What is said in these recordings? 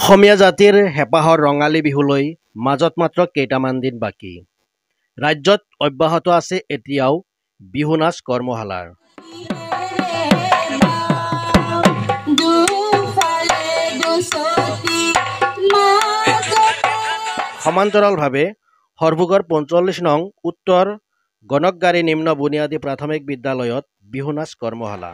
অসমীয়া জাতিৰ হেঁপাহৰ ৰঙালী বিহুলৈ মাজত মাত্ৰ কেইটামান দিন বাকী। ৰাজ্যত অব্যাহত আছে এতিয়াও বিহু নাচ কৰ্মশালাৰ। সমান্তৰালভাৱে সৰভোগৰ 45 নং উত্তৰ গণকগাড়ী নিম্ন বুনিয়াদী প্ৰাথমিক বিদ্যালয়ত বিহু নাচ কৰ্মশালা।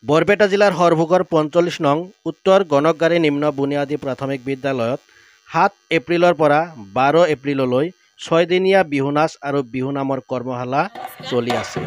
বৰপেটা জিলাৰ সৰভোগৰ 45 নং উত্তৰ গণকগাড়ী নিম্ন বুনিয়াদী প্ৰাথমিক বিদ্যালয়ত 7 এপ্ৰিলৰ পৰা 12 এপ্ৰিললৈ 6 দিনীয়া বিহু নাচ আৰু বিহু নামৰ কৰ্মশালা চলি আছে।